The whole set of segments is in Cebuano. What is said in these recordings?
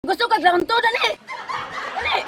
Gusto ka ground 2, dali. Dali.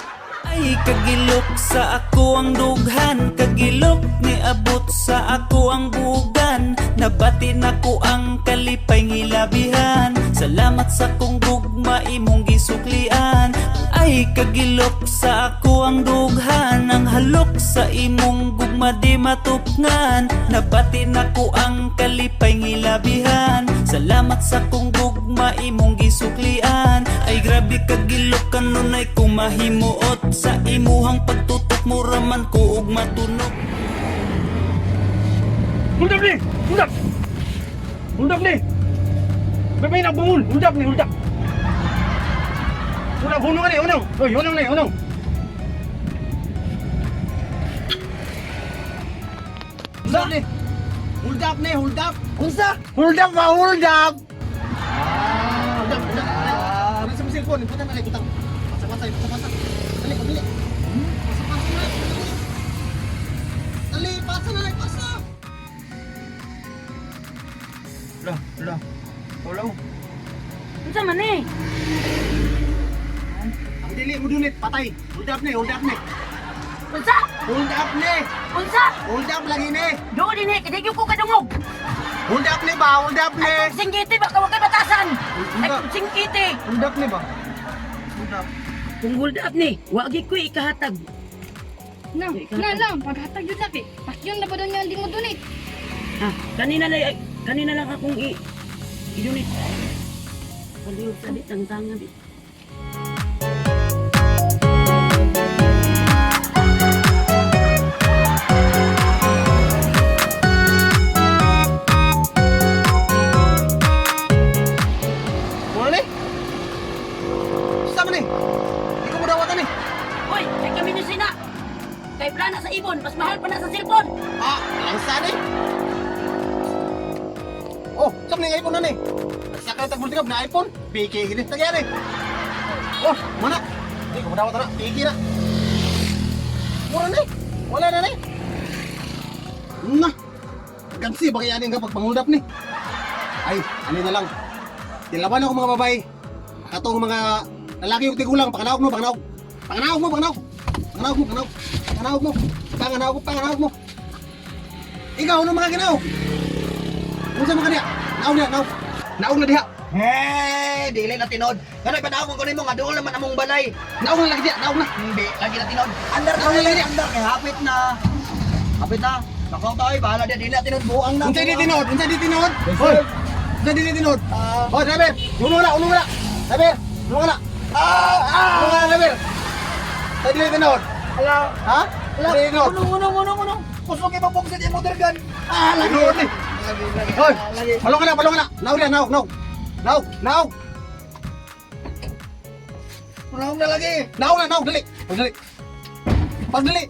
Ay kagilok sa ako ang dughan, kagilok ni abot sa ako ang bugan. Nabati nako ang kalipay ngilabihan. Salamat sa kong gugma imong gisuklian. Ay kagilok sa ako ang dughan, ang halok sa imong gugma di matupngan. Nabati nako ang kalipay ngilabihan. Salamat sa kong gugma imong gisuklian. Ay grabe kagilok kanunay kumahimuot sa imuhang pagtutok mo raman ko og matunok. Hold up ni! Hold up! Hold up ni! May nabungol! Hold up ni! Hold up! Hold up! Hunong ka ni! Hunong! Uy, hunong ni! Hunong! Hold up ni! Hold up ni! Hold up! Unsa? Hold up ba? Hold up! Ah, hold up! Hold up! Ano sa cellphone? Putang na putang. Pasa, pasa, pasa, pasa. Dali, dali. Pasa, pasa na. Dali. Dali, pasa na, pasa. La, la. Wala oh. Unsa man eh? Ang dili mo dunit, patay. Hold up ni, hold up ni. Unsa? Hold up ni. Unsa? Hold up lagi ni. Doon din eh, kay ko kadungog. Hold up ni ba? Hold up ni. Ay, singkiti ba ka kay batasan? Hold Ay, up. singkiti. Hold up ni ba? Hold up. Kung hold up ni, wagi ko ikahatag. Na, na lang, paghatag yun sabi. Pasyon na ba doon yung hindi mo donate? Ha, kanina lang akong i i-donate. Palihog sa di tangtanga di. Wala ni. Sa man ni? Di ko mo dawatan ni. Hoy, kay kami ni sina. Kay plana sa ibon, mas mahal pa na sa cellphone. Ah, langsa ni. Oh, sa man ni iPhone na ni. Sa ka tag multi na iPhone, PK gini tagya ni. Oh, mana? Di ko mo dawatan na, PK na. Wala ni. Wala na ni. Na. Gansi ba kaya ni nga pagpanghold up ni? Ay, ano na lang. Tilaban ako mga babae. Katong mga lalaki yung tigulang, panganaog mo, panganaog. Panganaog mo, panganaog. Panganaog mo, panganaog. Panganaog mo. Panganaog mo, panganaog mo. Ikaw, ano mga ginaw? Unsa man kaniya? Naog na, naog. Naog na diha. Hey, dili na tinod. Kanay panaog ko nimo nga duol naman among balay. Naog na lagi diha, naog na. Hindi, lagi na tinod. Andar Naog na na lagi. andar kay hapit na. Hapit na. Bakaw tayo, bahala di dili na tinod buang na. Unsa di tinod? Unsa di tinod? Hoy. Unsa di tinod? Ah. Hoy, driver. Uno na, uno na. Driver, uno na. Ah, ah. Uno na, driver. Unsa di tinod? Ala. Ha? Ala. Unsa di tinod? Unong unong unong unong. Kusog ipabugsit imong dergan. Ah, lagi. Tinod ni. Lagi, lagi. Hoy, Lagi. palong ka na, palong ka na. Naog na, naog, naog. Naog, naog. Unong na lagi. Naog na, naog, dali. Pagdali. Pagdali.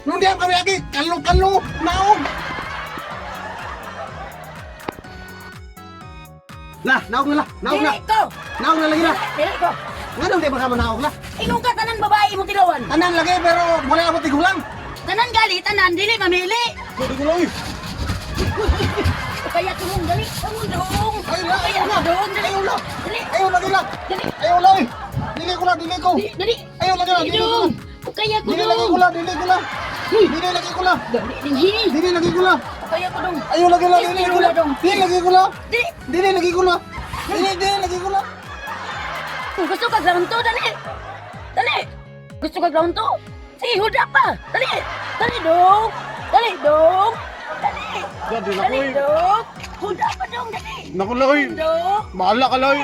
Nung diyan kami lagi, kalong kalong, naog. Lah, naog na lah, naog na. Dili ko. Naog na lagi na. Dili ko. Nga di ba ka manaog lah? Ingon ka tanan babae imong tilawan. Tanan lagi pero wala ako tigulang. Tanan gali, tanan dili mamili. Tigulang eh. Kaya tumong dali, tumong dong. Ay, la, Kaya ayaw na. dong dali. Ayaw na. Dali. Ayaw lagi lah. Dali. Ayaw lah eh. Dili ko lang, dili ko. Dali, dali. Ayaw lagi lah, dili ko Dong. lang. Kaya ko Dili lagi dong. ko lang, dili ko lang. Dili lagi ko lang. Dali dinhi. Dili lagi ko lang. Kaya ko dong. Ayaw lagi lang, dili ko lang. Dili lagi ko lang. Dili. Dili lagi ko lang. Dili, dili lagi ko lang. Kung gusto ka ground 2, dali. Dali. Gusto ka ground 2? Sige, hold up pa. Dali. Dali dong. Dali dong. Dali. Grabe na Dali ko eh. dong. Hold up pa dong, dali. Naku loy. Dong. Bahala ka loy.